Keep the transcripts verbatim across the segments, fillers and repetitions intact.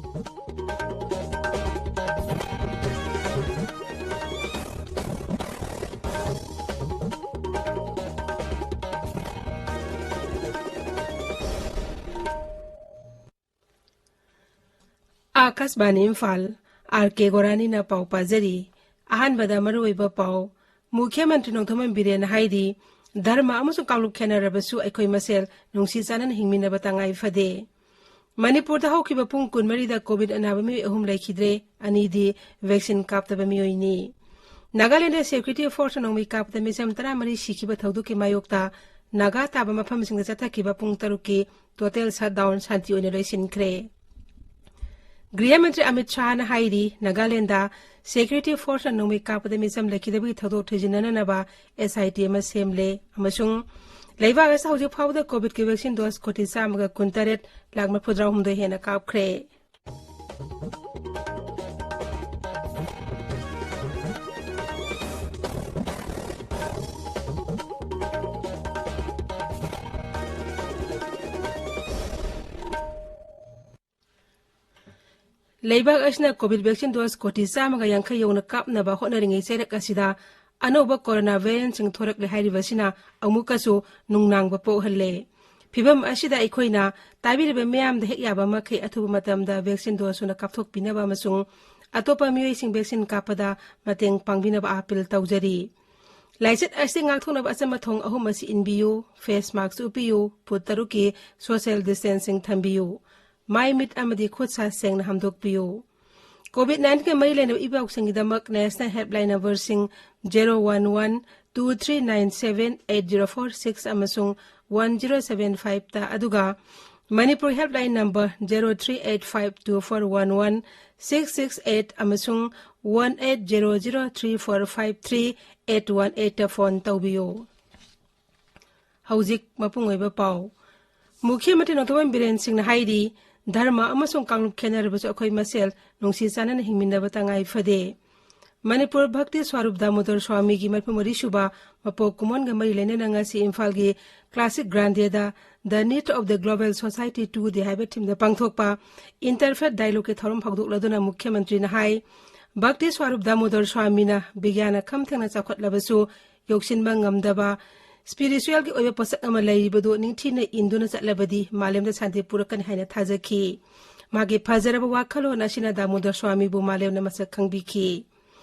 ꯑꯥꯀꯥꯁꯕꯥꯅꯤ Imphal, R ꯀꯦ ꯒꯣꯔꯥꯅꯤꯅ ꯄꯥꯎ ꯄꯥꯖꯔꯤ꯫ ꯑꯍꯥꯟꯕꯗ ꯃꯔꯨꯑꯣꯏꯕ ꯄꯥꯎ꯫ ꯃꯨꯈ꯭ꯌ ꯃꯟꯇ꯭ꯔꯤ ꯅꯣꯡꯊꯣꯝꯕꯝ ꯕꯤꯔꯦꯟꯅ ꯍꯥꯏꯔꯤ, "ꯙꯔꯃ ꯑꯃꯁꯨꯡ ꯀꯥꯡꯂꯨꯞ ꯈꯦꯠꯅꯔꯕꯁꯨ ꯑꯩꯈꯣꯏ ꯃꯁꯦꯜ ꯅꯨꯡꯁꯤ ꯆꯥꯟꯅꯅ ꯍꯤꯡꯃꯤꯟꯅꯕ ꯇꯉꯥꯏ ꯐꯗꯦ"꯫ ꯃꯅꯤꯄꯨꯔꯗ ꯍꯧꯈꯤꯕ ꯄꯨꯡ ꯀꯨꯟꯃꯔꯤꯗ ꯀꯣꯚꯤꯗ ꯑꯅꯥꯕ ꯃꯤꯑꯣꯏ ꯑꯍꯨꯝ ꯂꯩꯈꯤꯗ꯭ꯔꯦ, ꯑꯅꯤꯗꯤ ꯚꯦꯛꯁꯤꯟ ꯀꯥꯞꯇꯕ ꯃꯤꯑꯣꯏꯅꯤ꯫ ꯅꯥꯒꯥꯂꯦꯟꯗ ꯁꯦꯀ꯭ꯌꯨꯔꯤꯇꯤ ꯐꯣꯔꯁꯅ ꯅꯣꯡꯃꯩ ꯀꯥꯞꯄꯗ ꯃꯤꯆꯝ ꯇꯔꯥꯃꯔꯤ ꯁꯤꯈꯤꯕ ꯊꯧꯗꯣꯛꯀꯤ ꯃꯥꯌꯣꯛꯇ ꯅꯥꯒꯥ ꯇꯥꯕ ꯃꯐꯝꯁꯤꯡꯗ ꯆꯠꯊꯈꯤꯕ ꯄꯨꯡ ꯇꯔꯨꯛꯀꯤ ꯇꯣꯇꯦꯜ ꯁꯠꯗꯥꯎꯟ ꯁꯥꯟꯇꯤ ꯑꯣꯏꯅ ꯂꯣꯏꯁꯤꯟꯈ꯭ꯔꯦ꯫ ꯒ꯭ꯔꯤꯍ ꯃꯟꯇ꯭ꯔꯤ ꯑꯃꯤꯠ ꯁꯥꯍꯅ ꯍꯥꯏꯔꯤ, ꯅꯥꯒꯥꯂꯦꯟꯗ ꯁꯦꯀ꯭ꯌꯨꯔꯤꯇꯤ ꯐꯣꯔꯁꯅ ꯅꯣꯡꯃꯩ ꯀꯥꯞꯄꯗ ꯃꯤꯆꯝ ꯂꯩꯈꯤꯗꯕꯒꯤ ꯊꯧꯗꯣꯛ ꯊꯤꯖꯤꯟꯅꯅꯕ ꯑꯦꯁ ꯑꯥꯏ ꯇꯤ ꯑꯃ ꯁꯦꯝꯂꯦ ꯑꯃꯁꯨꯡ ꯂꯩꯕꯥꯛ ꯑꯁꯤꯗ ꯍꯧꯖꯤꯛ ꯐꯥꯎꯕꯗ ꯀꯣꯚꯤꯗꯀꯤ ꯚꯦꯛꯁꯤꯟ ꯗꯣꯁ ꯀꯣꯇꯤ ꯆꯥꯝꯃꯒ ꯀꯨꯟꯇꯔꯦꯠ ꯂꯥꯈ ꯃꯔꯤꯐꯨꯇꯔꯥꯍꯨꯝꯗꯣꯏ ꯍꯦꯟꯅ ꯀꯥꯞꯈ꯭ꯔꯦ꯫ ꯂꯩꯕꯥꯛ ꯑꯁꯤꯅ ꯀꯣꯚꯤꯗ ꯚꯦꯛꯁꯤꯟ ꯗꯣꯁ ꯀꯣꯇꯤ ꯆꯥꯝꯃꯒ ꯌꯥꯡꯈꯩ ꯌꯧꯅ ꯀꯥꯞꯅꯕ ꯍꯣꯠꯅꯔꯤꯉꯩ ꯆꯩꯔꯛ ꯑꯁꯤꯗ ꯑꯅꯧꯕ ꯀꯣꯔꯣꯅꯥ ꯚꯦꯔꯤꯌꯦꯟꯠꯁꯤꯡ ꯊꯣꯔꯛꯂꯦ ꯍꯥꯏꯔꯤꯕꯁꯤꯅ ꯑꯃꯨꯛꯀꯁꯨ ꯅꯨꯡꯅꯥꯡꯕ ꯄꯣꯛꯍꯜꯂꯦ꯫ ꯐꯤꯚꯝ ꯑꯁꯤꯗ ꯑꯩꯈꯣꯏꯅ ꯇꯥꯕꯤꯔꯤꯕ ꯃꯤꯌꯥꯝꯗ ꯍꯦꯛ ꯌꯥꯕ ꯃꯈꯩ ꯑꯊꯨꯕ ꯃꯇꯝꯗ ꯚꯦꯛꯁꯤꯟ ꯗꯣꯁ ꯁꯨꯅ ꯀꯥꯞꯊꯣꯛꯄꯤꯅꯕ ꯑꯃꯁꯨꯡ ꯑꯇꯣꯞꯄ ꯃꯤꯑꯣꯏꯁꯤꯡ ꯚꯦꯛꯁꯤꯟ ꯀꯥꯞꯄꯗ ꯃꯇꯦꯡ ꯄꯥꯡꯕꯤꯅꯕ ꯑꯥꯄꯤꯜ ꯇꯧꯖꯔꯤ꯫ ꯂꯥꯏꯆꯠ ꯑꯁꯤ ꯉꯥꯛꯊꯣꯛꯅꯕ ꯑꯆꯝꯕ ꯊꯣꯡ ꯑꯍꯨꯝ ꯑꯁꯤ ꯏꯟꯕꯤꯌꯨ: ꯐꯦꯁ ꯃꯥꯁꯛ ꯎꯞꯄꯤꯌꯨ, ꯐꯨꯠ ꯇꯔꯨꯛꯀꯤ ꯁꯣꯁꯤꯌꯦꯜ ꯗꯤꯁꯇꯦꯟꯁꯤꯡ ꯊꯝꯕꯤꯌꯨ, ꯃꯥꯏ ꯃꯤꯠ ꯑꯃꯗꯤ ꯈꯨꯠ ꯁꯥ ꯁꯦꯡꯅ ꯍꯥꯝꯗꯣꯛꯄꯤꯌꯨ꯫ ꯀꯣꯚꯤꯗ ꯅꯥꯏꯟꯇꯤꯟꯒ ꯃꯔꯤ ꯂꯩꯅꯕ ꯏꯄꯥꯎꯁꯤꯡꯒꯤꯗꯃꯛ ꯅꯦꯁꯅꯦꯜ ꯍꯦꯜꯞꯂꯥꯏꯟ ꯅꯝꯕꯔꯁꯤꯡ zero one one two three nine seven eight zero four six ꯑꯃꯁꯨꯡ ꯋꯥꯟ ꯖꯤꯔꯣ ꯁꯚꯦꯟ ꯐꯥꯏꯚꯇ, ꯑꯗꯨꯒ Manipur helpline number zero three eight five two four one one six six eight ꯑꯃꯁꯨꯡ one eight zero zero three four five three eight one ꯑꯩꯠꯇ phone ꯇꯧꯕꯤꯌꯨ꯫ ꯍꯧꯖꯤꯛ ꯃꯄꯨꯡ ꯑꯣꯏꯕ ꯄꯥꯎ꯫ ꯃꯨꯈ꯭ꯌ ꯃꯟꯇ꯭ꯔꯤ ꯅꯣꯡꯊꯣꯝꯕꯝ ꯕꯤꯔꯦꯟ ꯁꯤꯡꯅ ꯍꯥꯏꯔꯤ, "ꯙꯔꯃ ꯑꯃꯁꯨꯡ ꯀꯥꯡꯂꯨꯞ ꯈꯦꯠꯅꯔꯕꯁꯨ ꯑꯩꯈꯣꯏ ꯃꯁꯦꯜ ꯅꯨꯡꯁꯤ ꯆꯥꯟꯅꯅ ꯍꯤꯡꯃꯤꯟꯅꯕ ꯇꯉꯥꯏ ꯐꯗꯦ"꯫ ꯃꯅꯤꯄꯨꯔ ꯚꯛꯇꯤ ꯁ꯭ꯋꯥꯔꯨꯞ ꯗꯥꯃꯣꯗꯔ ꯁ꯭ꯋꯥꯃꯤꯒꯤ ꯃꯔꯤꯐꯨ ꯃꯔꯤ ꯁꯨꯕ ꯃꯄꯣꯛ ꯀꯨꯝꯑꯣꯟꯒ ꯃꯔꯤ ꯂꯩꯅꯅ ꯉꯁꯤ ꯏꯝꯐꯥꯜꯒꯤ classic ꯒ꯭ꯔꯥꯟꯗꯦꯗ The Need of the Global Society Today ꯍꯥꯏꯕ ꯊꯤꯝꯗ ꯄꯥꯡꯊꯣꯛꯄ ꯏꯟꯇꯔꯐꯦꯠ ꯗꯥꯏꯂꯣꯒꯀꯤ ꯊꯧꯔꯝ ꯍꯧꯗꯣꯛꯂꯗꯨꯅ ꯃꯨꯈ꯭ꯌꯃꯟꯇ꯭ꯔꯤꯅ ꯍꯥꯏ, ꯚꯛꯇꯤ ꯁ꯭ꯋꯥꯔꯨꯞ ꯗꯥꯃꯣꯗꯔ ꯁ꯭ꯋꯥꯃꯤꯅ ꯕꯤꯒ꯭ꯌꯥꯟ ꯑꯈꯝ ꯊꯦꯡꯅ ꯆꯥꯎꯈꯠꯂꯕꯁꯨ ꯌꯧꯁꯤꯟꯕ ꯉꯝꯗꯕ, ꯁ꯭ꯄꯤꯔꯤꯆꯨꯋꯦꯜꯒꯤ ꯑꯣꯏꯕ ꯄꯣꯠꯁꯛ ꯑꯃ ꯂꯩꯔꯤꯕꯗꯨ ꯅꯤꯡꯊꯤꯅ ꯏꯟꯗꯨꯅ ꯆꯠꯂꯕꯗꯤ ꯃꯥꯂꯦꯝꯗ ꯁꯥꯟꯇꯤ ꯄꯨꯔꯛꯀꯅꯤ ꯍꯥꯏꯅ ꯊꯥꯖꯈꯤ꯫ ꯃꯥꯒꯤ ꯐꯖꯔꯕ ꯋꯥꯈꯜꯂꯣꯟ ꯑꯁꯤꯅ ꯗꯥꯃꯣꯗꯔ ꯁ꯭ꯋꯥꯃꯤꯕꯨ ꯃꯥꯂꯦꯝꯅ ꯃꯁꯛ ꯈꯪꯕꯤꯈꯤ꯫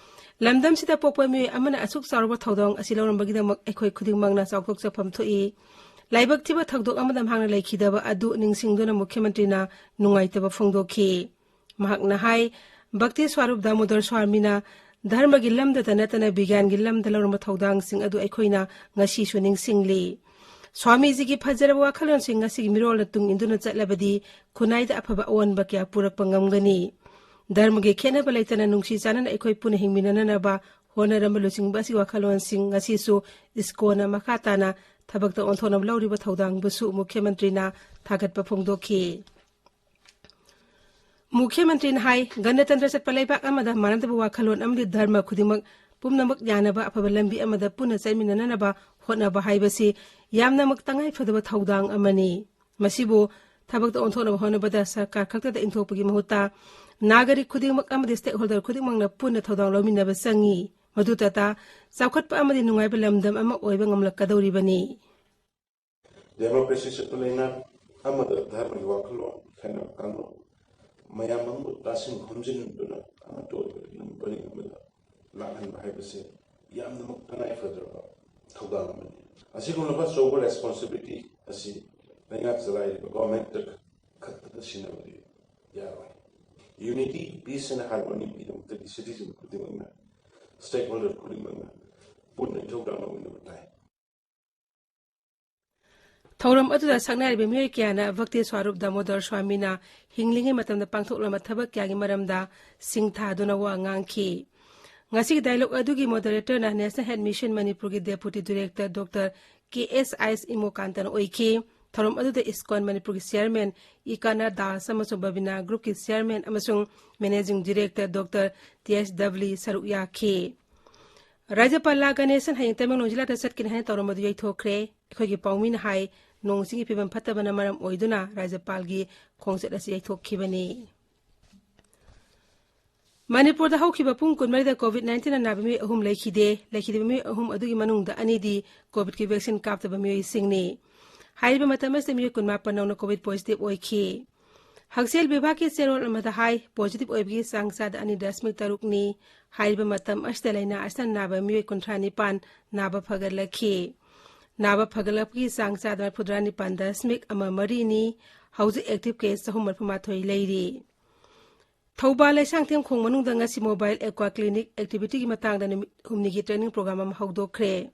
ꯂꯝꯗꯝꯁꯤꯗ ꯄꯣꯛꯄ ꯃꯤꯑꯣꯏ ꯑꯃꯅ ꯑꯁꯨꯛ ꯆꯥꯎꯔꯕ ꯊꯧꯗꯥꯡ ꯑꯁꯤ ꯂꯧꯔꯝꯕꯒꯤꯗꯃꯛ ꯑꯩꯈꯣꯏ ꯈꯨꯗꯤꯡꯃꯛꯅ ꯆꯥꯎꯊꯣꯛꯆꯐꯝ ꯊꯣꯛꯏ꯫ ꯂꯥꯏꯕꯛ ꯊꯤꯕ ꯊꯧꯗꯣꯛ ꯑꯃꯗ ꯃꯍꯥꯛꯅ ꯂꯩꯈꯤꯗꯕ ꯑꯗꯨ ꯅꯤꯡꯁꯤꯡꯗꯨꯅ ꯃꯨꯈ꯭ꯌꯃꯟꯇ꯭ꯔꯤꯅ ꯅꯨꯡꯉꯥꯏꯇꯕ ꯐꯣꯡꯗꯣꯛꯈꯤ꯫ ꯃꯍꯥꯛꯅ ꯍꯥꯏ, ꯚꯛꯇꯤ ꯁ꯭ꯋꯥꯔꯨꯞ ꯗꯥꯃꯣꯗꯔ ꯁ꯭ꯋꯥꯃꯤꯅ ꯙꯔꯃꯒꯤ ꯂꯝꯗꯇ ꯅꯠꯇꯅ ꯕꯤꯒ꯭ꯌꯥꯟꯒꯤ ꯂꯝꯗ ꯂꯧꯔꯝꯕ ꯊꯧꯗꯥꯡꯁꯤꯡ ꯑꯗꯨ ꯑꯩꯈꯣꯏꯅ ꯉꯁꯤꯁꯨ ꯅꯤꯡꯁꯤꯡꯂꯤ꯫ ꯁ꯭ꯋꯥꯃꯤꯖꯤꯒꯤ ꯐꯖꯔꯕ ꯋꯥꯈꯜꯂꯣꯟꯁꯤꯡ ꯉꯁꯤꯒꯤ ꯃꯤꯔꯣꯜꯅ ꯇꯨꯡ ꯏꯟꯗꯨꯅ ꯆꯠꯂꯕꯗꯤ ꯈꯨꯟꯅꯥꯏꯗ ꯑꯐꯕ ꯑꯑꯣꯟꯕ ꯀꯌꯥ ꯄꯨꯔꯛꯄ ꯉꯝꯒꯅꯤ꯫ ꯙꯔꯃꯒꯤ ꯈꯦꯠꯅꯕ ꯂꯩꯇꯅ ꯅꯨꯡꯁꯤ ꯆꯥꯟꯅꯅ ꯑꯩꯈꯣꯏ ꯄꯨꯟꯅ ꯍꯤꯡꯃꯤꯟꯅꯅꯕ ꯍꯣꯠꯅꯔꯝꯕ ꯂꯨꯆꯤꯡꯕ ꯑꯁꯤꯒꯤ ꯋꯥꯈꯜꯂꯣꯟꯁꯤꯡ ꯉꯁꯤꯁꯨ ꯏꯁꯀꯣꯟꯅ ꯃꯈꯥ ꯇꯥꯅ ꯊꯕꯛꯇ ꯑꯣꯟꯊꯣꯛꯅꯕ ꯂꯧꯔꯤꯕ ꯊꯧꯗꯥꯡꯕꯨꯁꯨ ꯃꯨꯈ꯭ꯌꯃꯟꯇ꯭ꯔꯤꯅ ꯊꯥꯒꯠꯄ ꯐꯣꯡꯗꯣꯛꯈꯤ꯫ ꯃꯨꯈ꯭ꯌꯃꯟꯇ꯭ꯔꯤꯅ ꯍꯥꯏ, ꯒꯅꯇꯟꯇ꯭ꯔ ꯆꯠꯄ ꯂꯩꯕꯥꯛ ꯑꯃꯗ ꯃꯥꯟꯅꯗꯕ ꯋꯥꯈꯜꯂꯣꯟ ꯑꯃꯗꯤ ꯙꯔꯃ ꯈꯨꯗꯤꯡꯃꯛ ꯄꯨꯝꯅꯃꯛ ꯌꯥꯅꯕ ꯑꯐꯕ ꯂꯝꯕꯤ ꯑꯃꯗ ꯄꯨꯟꯅ ꯆꯠꯃꯤꯟꯅꯅꯕ ꯍꯣꯠꯅꯕ ꯍꯥꯏꯕꯁꯤ ꯌꯥꯝꯅꯃꯛ ꯇꯉꯥꯏ ꯐꯗꯕ ꯊꯧꯗꯥꯡ ꯑꯃꯅꯤ꯫ ꯃꯁꯤꯕꯨ ꯊꯕꯛꯇ ꯑꯣꯟꯊꯣꯛꯅꯕ ꯍꯣꯠꯅꯕꯗ ꯁꯔꯀꯥꯔ ꯈꯛꯇꯗ ꯏꯟꯊꯣꯛꯄꯒꯤ ꯃꯍꯨꯠꯇ ꯅꯥꯒꯔꯤꯛ ꯈꯨꯗꯤꯡꯃꯛ ꯑꯃꯗꯤ ꯁ꯭ꯇꯦꯛꯍꯣꯜꯗꯔ ꯈꯨꯗꯤꯡꯃꯛꯅ ꯄꯨꯟꯅ ꯊꯧꯗꯥꯡ ꯂꯧꯃꯤꯟꯅꯕ ꯆꯪꯏ꯫ ꯃꯗꯨꯇꯇ ꯆꯥꯎꯈꯠꯄ ꯑꯃꯗꯤ ꯅꯨꯡꯉꯥꯏꯕ ꯂꯝꯗꯝ ꯑꯃ ꯑꯣꯏꯕ ꯉꯝꯂꯛꯀꯗꯧꯔꯤꯕꯅꯤ꯫ ꯗꯦꯃꯣꯀ꯭ꯔꯦꯁꯤ ꯆꯠꯄ ꯂꯩꯉꯥꯛ ꯑꯃꯗ ꯙꯔꯃꯒꯤ ꯋꯥꯈꯜꯂꯣꯟ ꯈꯦꯠꯅꯕ ꯀꯥꯡꯂꯣꯟ ꯃꯌꯥꯝ ꯑꯃꯕꯨ ꯇꯥꯁꯤꯟ ꯈꯣꯝꯖꯤꯟꯗꯨꯅ ꯑꯃꯠꯇ ꯑꯣꯏꯕ ꯂꯝ ꯄꯔꯤꯡ ꯑꯃꯗ ꯂꯥꯛꯍꯟꯕ ꯍꯥꯏꯕꯁꯤ ꯌꯥꯝꯅꯃꯛ ꯇꯉꯥꯏ ꯐꯗ꯭ꯔꯕ ꯊꯧꯗꯥꯡ ꯑꯃꯅꯤ꯫ ꯑꯁꯤꯒꯨꯝꯂꯕ ꯑꯆꯧꯕ ꯔꯦꯁꯄꯣꯟꯁꯤꯕꯤꯂꯤꯇꯤ ꯑꯁꯤ ꯂꯩꯉꯥꯛ ꯆꯂꯥꯏꯔꯤꯕ ꯒꯣꯔꯃꯦꯟꯇ ꯈꯛꯇꯗ ꯁꯤꯟꯅꯕꯗꯤ ꯌꯥꯔꯣꯏ꯫ ꯌꯨꯅꯤꯇꯤ, ꯄꯤꯁ ꯑꯦꯟ ꯍꯥꯔꯃꯣꯅꯤꯒꯤꯗꯃꯛꯇꯗꯤ ꯁꯤꯇꯤꯖꯟ ꯈꯨꯗꯤꯡꯃꯛꯅ, ꯁ꯭ꯇꯦꯛꯍꯣꯜꯗꯔ ꯈꯨꯗꯤꯡꯃꯛꯅ ꯄꯨꯟꯅ ꯏꯊꯧꯗꯥꯡ ꯂꯧꯃꯤꯟꯅꯕ ꯇꯥꯏ꯫ ꯊꯧꯔꯝ ꯑꯗꯨꯗ ꯁꯛꯅꯥꯏꯔꯤꯕ ꯃꯤꯑꯣꯏ ꯀꯌꯥꯅ ꯚꯛꯇꯤ ꯁ꯭ꯋꯥꯔꯨꯞ ꯗꯥꯃꯣꯗꯔ ꯁ꯭ꯋꯥꯃꯤꯅ ꯍꯤꯡꯂꯤꯉꯩ ꯃꯇꯝꯗ ꯄꯥꯡꯊꯣꯛꯂꯝꯕ ꯊꯕꯛ ꯀꯌꯥꯒꯤ ꯃꯔꯝꯗ ꯁꯤꯡꯊꯥꯗꯨꯅ ꯋꯥ ꯉꯥꯡꯈꯤ꯫ ꯉꯁꯤꯒꯤ ꯗꯥꯏꯂꯣꯒ ꯑꯗꯨꯒꯤ ꯃꯣꯗꯔꯦꯇꯔꯅ ꯅꯦꯁꯅꯦꯜ ꯍꯦꯜꯊ ꯃꯤꯁꯟ ꯃꯅꯤꯄꯨꯔꯒꯤ ꯗꯦꯄꯨꯇꯤ ꯗꯤꯔꯦꯛꯇꯔ ꯗꯣꯛꯇꯔ ꯀꯦ ꯑꯦꯁ ꯑꯥꯏ ꯑꯦꯁ ꯏꯃꯣꯀꯥꯟꯇꯅ ꯑꯣꯏꯈꯤ꯫ ꯊꯧꯔꯝ ꯑꯗꯨꯗ ꯏꯁꯀꯣꯟ ꯃꯅꯤꯄꯨꯔꯒꯤ ꯆꯤꯌꯔꯃꯦꯟ ꯏꯀꯥꯅꯥ ꯗꯥꯁ ꯑꯃꯁꯨꯡ ꯕꯕꯤꯅꯥ ꯒ꯭ꯔꯨꯞꯀꯤ ꯆꯤꯌꯔꯃꯦꯟ ꯑꯃꯁꯨꯡ ꯃꯦꯅꯦꯖꯤꯡ ꯗꯤꯔꯦꯛꯇꯔ ꯗꯣꯛꯇꯔ ꯇꯤ ꯑꯦꯁ ꯗꯕꯂꯤ ꯁꯔꯨꯛ ꯌꯥꯈꯤ꯫ ꯔꯥꯖ꯭ꯌꯄꯥꯜ ꯂꯥ ꯒꯅꯦꯁꯟ ꯍꯌꯦꯡ ꯇꯃꯦꯡꯂꯣꯡ ꯖꯤꯂꯥꯗ ꯆꯠꯀꯅꯤ ꯍꯥꯏꯅ ꯇꯧꯔꯝꯕꯗꯨ ꯌꯩꯊꯣꯛꯈ꯭ꯔꯦ꯫ ꯑꯩꯈꯣꯏꯒꯤ ꯄꯥꯎꯃꯤꯅ ꯍꯥꯏ, ꯅꯣꯡ ꯏꯁꯤꯡꯒꯤ ꯐꯤꯕꯝ ꯐꯠꯇꯕꯅ ꯃꯔꯝ ꯑꯣꯏꯗꯨꯅ ꯔꯥꯖ꯭ꯌꯄꯥꯜꯒꯤ ꯈꯣꯡꯆꯠ ꯑꯁꯤ ꯌꯩꯊꯣꯛꯈꯤꯕꯅꯤ꯫ ꯃꯅꯤꯄꯨꯔꯗ ꯍꯧꯈꯤꯕ ꯄꯨꯡ ꯀꯨꯟꯃꯔꯤꯗ COVID nineteen ꯅꯥꯕ ꯃꯤꯑꯣꯏ ꯑꯍꯨꯝ ꯂꯩꯈꯤꯗꯦ꯫ ꯂꯩꯈꯤꯗꯕ ꯃꯤꯑꯣꯏ ꯑꯍꯨꯝ ꯑꯗꯨꯒꯤ ꯃꯅꯨꯡꯗ ꯑꯅꯤꯗꯤ COVID-ꯀꯤ vaccine ꯀꯥꯞꯇꯕ ꯃꯤꯑꯣꯏꯁꯤꯡꯅꯤ꯫ ꯍꯥꯏꯔꯤꯕ ꯃꯇꯝ ꯑꯁꯤꯗ ꯃꯤꯑꯣꯏ ꯀꯨꯟꯃꯥꯄꯟ ꯅꯧꯅ COVID positive ꯑꯣꯏꯈꯤ꯫ ꯍꯛꯁꯦꯜ ꯕꯤꯚꯥꯒꯀꯤ ꯆꯦꯔꯣꯜ ꯑꯃꯗ ꯍꯥꯏ, positive ꯑꯣꯏꯕꯒꯤ ꯆꯥꯡ ꯆꯥꯗ ꯑꯅꯤ ꯗꯁꯃꯤꯛ ꯇꯔꯨꯛꯅꯤ꯫ ꯍꯥꯏꯔꯤꯕ ꯃꯇꯝ ꯑꯁꯤꯗ ꯂꯥꯏꯅꯥ ꯑꯁꯤꯅ ꯅꯥꯕ ꯃꯤꯑꯣꯏ ꯀꯨꯟꯊ꯭ꯔꯥ ꯅꯤꯄꯥꯟ ꯅꯥꯕ ꯐꯒꯠꯂꯛꯈꯤ꯫ ꯅꯥꯕ ꯐꯒꯠꯂꯛꯄꯒꯤ ꯆꯥꯡ ꯆꯥꯗ ꯃꯔꯤꯐꯨꯇꯔꯥ ꯅꯤꯄꯥꯟ ꯗꯁꯃꯤꯛ ꯑꯃ ꯃꯔꯤꯅꯤ꯫ ꯍꯧꯖꯤꯛ active case ꯆꯍꯨꯝ ꯃꯔꯤꯐꯨ ꯃꯥꯊꯣꯏ ꯂꯩꯔꯤ꯫ ꯊꯧꯕꯥꯜ ꯂꯩꯁꯥꯡꯊꯦꯝ ꯈꯣꯡ ꯃꯅꯨꯡꯗ ꯉꯁꯤ mobile aqua clinic activity-ꯒꯤ ꯃꯇꯥꯡꯗ ꯅꯨꯃꯤꯠ ꯍꯨꯝꯅꯤꯒꯤ training program ꯑꯃ ꯍꯧꯗꯣꯛꯈ꯭ꯔꯦ꯫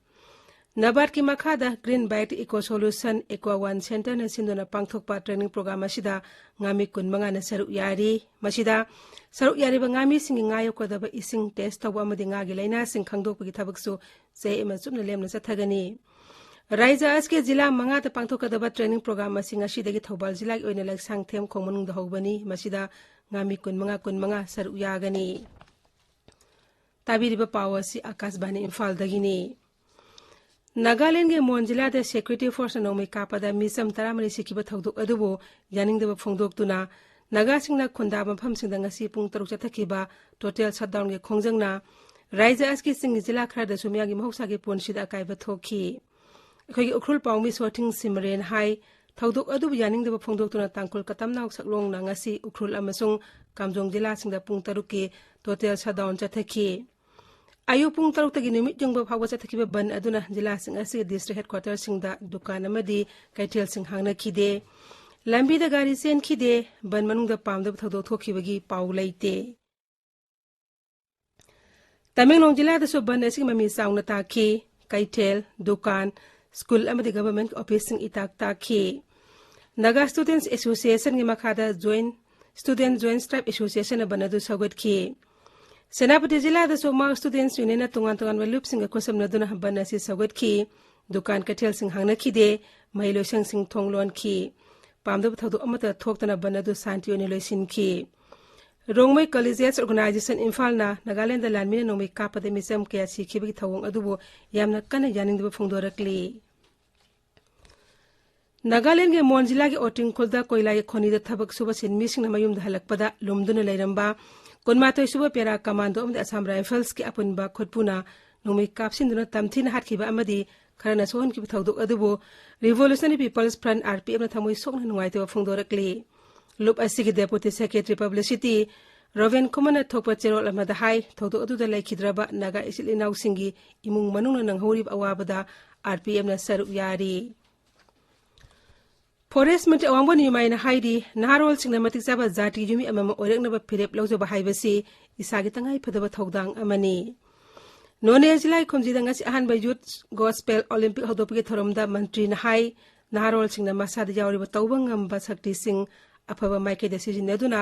ꯅꯕꯥꯔꯗꯀꯤ ꯃꯈꯥꯗ Green Bite Eco Solution, Aqua One Center-ꯅ ꯁꯤꯟꯗꯨꯅ ꯄꯥꯡꯊꯣꯛꯄ training program ꯑꯁꯤꯗ ꯉꯥꯃꯤ ꯀꯨꯟꯃꯉꯥꯅ ꯁꯔꯨꯛ ꯌꯥꯔꯤ꯫ ꯃꯁꯤꯗ ꯁꯔꯨꯛ ꯌꯥꯔꯤꯕ ꯉꯥꯃꯤꯁꯤꯡꯒꯤ ꯉꯥ ꯌꯣꯛꯀꯗꯕ ꯏꯁꯤꯡ test ꯇꯧꯕ ꯑꯃꯗꯤ ꯉꯥꯒꯤ ꯂꯥꯏꯅꯥꯁꯤꯡ ꯈꯪꯗꯣꯛꯄꯒꯤ ꯊꯕꯛꯁꯨ ꯆꯌꯦꯠ ꯑꯃ ꯆꯨꯞꯅ ꯂꯦꯝꯅ ꯆꯠꯊꯒꯅꯤ꯫ ꯔꯥꯏꯖ꯭ꯌ ꯑꯁꯤꯒꯤ ꯖꯤꯂꯥ ꯃꯉꯥꯗ ꯄꯥꯡꯊꯣꯛꯀꯗꯕ training program ꯑꯁꯤ ꯉꯁꯤꯗꯒꯤ ꯊꯧꯕꯥꯜ ꯖꯤꯂꯥꯒꯤ ꯑꯣꯏꯅ ꯂꯩꯁꯥꯡꯊꯦꯝ ꯈꯣꯡ ꯃꯅꯨꯡꯗ ꯍꯧꯕꯅꯤ꯫ ꯃꯁꯤꯗ ꯉꯥꯃꯤ ꯀꯨꯟꯃꯉꯥ ꯀꯨꯟꯃꯉꯥ ꯁꯔꯨꯛ ꯌꯥꯒꯅꯤ꯫ ꯇꯥꯕꯤꯔꯤꯕ ꯄꯥꯎ ꯑꯁꯤ ꯑꯥꯀꯥꯁꯕꯥꯅꯤ ꯏꯝꯐꯥꯜꯗꯒꯤꯅꯤ꯫ ꯅꯥꯒꯥꯂꯦꯟꯗꯒꯤ ꯃꯣꯟ ꯖꯤꯂꯥꯗ security force-ꯅ ꯅꯣꯡꯃꯩ ꯀꯥꯞꯄꯗ ꯃꯤꯆꯝ ꯇꯔꯥꯃꯔꯤ ꯁꯤꯈꯤꯕ ꯊꯧꯗꯣꯛ ꯑꯗꯨꯕꯨ ꯌꯥꯅꯤꯡꯗꯕ ꯐꯣꯡꯗꯣꯛꯇꯨꯅ ꯅꯥꯒꯥꯁꯤꯡꯅ ꯈꯨꯟꯗꯥꯕ ꯃꯐꯝꯁꯤꯡꯗ ꯉꯁꯤ ꯄꯨꯡ ꯇꯔꯨꯛ ꯆꯠꯊꯈꯤꯕ total shutdown-ꯒꯤ ꯈꯣꯡꯖꯪꯅ ꯔꯥꯏꯖ꯭ꯌ ꯑꯁꯤꯒꯤ ꯆꯤꯡꯒꯤ ꯖꯤꯂꯥ ꯈꯔꯗꯁꯨ ꯃꯤꯌꯥꯝꯒꯤ ꯃꯍꯧꯁꯥꯒꯤ ꯄꯨꯟꯁꯤꯗ ꯑꯀꯥꯏꯕ ꯊꯣꯛꯈꯤ꯫ ꯑꯩꯈꯣꯏꯒꯤ ꯎꯈ꯭ꯔꯨꯜ ꯄꯥꯎꯃꯤ ꯁꯣꯊꯤꯡ ꯁꯤꯃꯔꯦꯟ ꯍꯥꯏ, ꯊꯧꯗꯣꯛ ꯑꯗꯨꯕꯨ ꯌꯥꯅꯤꯡꯗꯕ ꯐꯣꯡꯗꯣꯛꯇꯨꯅ ꯇꯥꯡꯈꯨꯜ ꯀꯇꯝꯅꯥꯎ ꯁꯛꯂꯣꯡꯅ ꯉꯁꯤ ꯎꯈ꯭ꯔꯨꯜ ꯑꯃꯁꯨꯡ ꯀꯥꯝꯖꯣꯡ ꯖꯤꯂꯥꯁꯤꯡꯗ ꯄꯨꯡ ꯇꯔꯨꯛꯀꯤ total shutdown ꯆꯠꯊꯈꯤ꯫ ꯑꯌꯨꯛ ꯄꯨꯡ ꯇꯔꯨꯛꯇꯒꯤ ꯅꯨꯃꯤꯠ ꯌꯨꯡꯕ ꯐꯥꯎꯕ ꯆꯠꯊꯈꯤꯕ ꯕꯟ ꯑꯗꯨꯅ ꯖꯤꯂꯥꯁꯤꯡ ꯑꯁꯤꯒꯤ district headquarter-ꯁꯤꯡꯗ ꯗꯨꯀꯥꯟ ꯑꯃꯗꯤ ꯀꯩꯊꯦꯜꯁꯤꯡ ꯍꯥꯡꯅꯈꯤꯗꯦ꯫ ꯂꯝꯕꯤꯗ ꯒꯥꯔꯤ ꯆꯦꯟꯈꯤꯗꯦ꯫ ꯕꯟ ꯃꯅꯨꯡꯗ ꯄꯥꯝꯗꯕ ꯊꯧꯗꯣꯛ ꯊꯣꯛꯈꯤꯕꯒꯤ ꯄꯥꯎ ꯂꯩꯇꯦ꯫ ꯇꯃꯦꯡꯂꯣꯡ ꯖꯤꯂꯥꯗꯁꯨ ꯕꯟ ꯑꯁꯤꯒꯤ ꯃꯃꯤ ꯆꯥꯎꯅ ꯇꯥꯈꯤ꯫ ꯀꯩꯊꯦꯜ, ꯗꯨꯀꯥꯟ, ꯁ꯭ꯀꯨꯜ ꯑꯃꯗꯤ government office-ꯁꯤꯡ ꯏꯇꯥꯛ ꯇꯥꯛꯈꯤ꯫ Naga Students Association-ꯒꯤ ꯃꯈꯥꯗ Joint, Student Joint Stripe Association-ꯅ ꯕꯟ ꯑꯗꯨ ꯁꯧꯒꯠꯈꯤ꯫ ꯁꯦꯅꯥꯄꯇꯤ ꯖꯤꯂꯥꯗꯁꯨ Mao Students Union-ꯅ ꯇꯣꯉꯥꯟ ꯇꯣꯉꯥꯟꯕ ꯂꯨꯞꯁꯤꯡꯒ ꯈꯨꯠꯁꯝꯅꯗꯨꯅ ꯕꯟ ꯑꯁꯤ ꯁꯧꯒꯠꯈꯤ꯫ ꯗꯨꯀꯥꯟ ꯀꯩꯊꯦꯜꯁꯤꯡ ꯍꯥꯡꯅꯈꯤꯗꯦ꯫ ꯃꯍꯩ ꯂꯣꯏꯁꯪꯁꯤꯡ ꯊꯣꯡ ꯂꯣꯟꯈꯤ꯫ ꯄꯥꯝꯗꯕ ꯊꯧꯗꯣꯛ ꯑꯃꯠꯇ ꯊꯣꯛꯇꯅ ꯕꯟ ꯑꯗꯨ ꯁꯥꯟꯇꯤ ꯑꯣꯏꯅ ꯂꯣꯏꯁꯤꯟꯈꯤ꯫ ꯔꯣꯡꯃꯩ ꯀꯣꯂꯦꯖꯦꯁ ꯑꯣꯔꯒꯅꯥꯏꯖꯦꯁꯟ ꯏꯝꯐꯥꯜꯅ ꯅꯥꯒꯥꯂꯦꯟꯗ ꯂꯥꯟꯃꯤꯅ ꯅꯣꯡꯃꯩ ꯀꯥꯞꯄꯗ ꯃꯤꯆꯝ ꯀꯌꯥ ꯁꯤꯈꯤꯕꯒꯤ ꯊꯧꯑꯣꯡ ꯑꯗꯨꯕꯨ ꯌꯥꯝꯅ ꯀꯟꯅ ꯌꯥꯅꯤꯡꯗꯕ ꯐꯣꯡꯗꯣꯔꯛꯂꯤ꯫ ꯅꯥꯒꯥꯂꯦꯟꯒꯤ ꯃꯣꯟ ꯖꯤꯂꯥꯒꯤ ꯑꯣꯇꯤꯡꯈꯨꯜꯗ ꯀꯣꯏꯂꯥꯒꯤ ꯈꯣꯅꯤꯗ ꯊꯕꯛ ꯁꯨꯕ ꯁꯤꯟꯃꯤꯁꯤꯡꯅ ꯃꯌꯨꯝꯗ ꯍꯜꯂꯛꯄꯗ ꯂꯨꯝꯗꯨꯅ ꯂꯩꯔꯝꯕ ꯀꯨꯟꯃꯥꯊꯣꯏ ꯁꯨꯕ ꯄꯦꯔꯥ ꯀꯃꯥꯟꯗꯣ ꯑꯃꯗꯤ ꯑꯁꯥꯝ ꯔꯥꯏꯐꯜꯁꯀꯤ ꯑꯄꯨꯟꯕ ꯈꯨꯠꯄꯨꯅ ꯅꯣꯡꯃꯩ ꯀꯥꯞꯁꯤꯟꯗꯨꯅ ꯇꯝꯊꯤꯅ ꯍꯥꯠꯈꯤꯕ ꯑꯃꯗꯤ ꯈꯔꯅ ꯁꯣꯛꯍꯟꯈꯤꯕ ꯊꯧꯗꯣꯛ ꯑꯗꯨꯕꯨ Revolutionary People's Front, RPFꯅ ꯊꯃꯣꯏ ꯁꯣꯛꯅ ꯅꯨꯡꯉꯥꯏꯇꯕ ꯐꯣꯡꯗꯣꯔꯛꯂꯤ꯫ ꯂꯨꯞ ꯑꯁꯤꯒꯤ Deputy Secretary Publicity ꯔꯣꯕꯤꯟ ꯈꯨꯃꯟꯅ ꯊꯣꯛꯄ ꯆꯦꯔꯣꯜ ꯑꯃꯗ ꯍꯥꯏ, ꯊꯧꯗꯣꯛ ꯑꯗꯨꯗ ꯂꯩꯈꯤꯗ꯭ꯔꯕ ꯅꯥꯒꯥ ꯏꯆꯤꯜ ꯏꯅꯥꯎꯁꯤꯡꯒꯤ ꯏꯃꯨꯡ ꯃꯅꯨꯡꯅ ꯅꯪꯍꯧꯔꯤꯕ ꯑꯋꯥꯕꯗ RPFꯅ ꯁꯔꯨꯛ ꯌꯥꯔꯤ꯫ ꯐꯣꯔꯦꯁ ꯃꯟꯇ꯭ꯔꯤ ꯑꯋꯥꯡꯕ ꯅꯤꯌꯨꯃꯥꯏꯅ ꯍꯥꯏꯔꯤ, ꯅꯍꯥꯔꯣꯜꯁꯤꯡꯅ ꯃꯇꯤꯛ ꯆꯥꯕ ꯖꯥꯇꯤꯒꯤ ꯌꯨꯝꯃꯤ ꯑꯃꯃꯝ ꯑꯣꯏꯔꯛꯅꯕ ꯐꯤꯔꯦꯞ ꯂꯧꯖꯕ ꯍꯥꯏꯕꯁꯤ ꯏꯁꯥꯒꯤ ꯇꯉꯥꯏ ꯐꯗꯕ ꯊꯧꯗꯥꯡ ꯑꯃꯅꯤ꯫ ꯅꯣꯅꯦ ꯖꯤꯂꯥꯒꯤ ꯈꯨꯝꯖꯤꯗ ꯉꯁꯤ ꯑꯍꯥꯟꯕ Youth Gospel Olympic ꯍꯧꯗꯣꯛꯄꯒꯤ ꯊꯧꯔꯝꯗ ꯃꯟꯇ꯭ꯔꯤꯅ ꯍꯥꯏ, ꯅꯍꯥꯔꯣꯜꯁꯤꯡꯅ ꯃꯁꯥꯗ ꯌꯥꯎꯔꯤꯕ ꯇꯧꯕ ꯉꯝꯕ ꯁꯛꯇꯤꯁꯤꯡ ꯑꯐꯕ ꯃꯥꯏꯀꯩꯗ ꯁꯤꯖꯤꯟꯅꯗꯨꯅ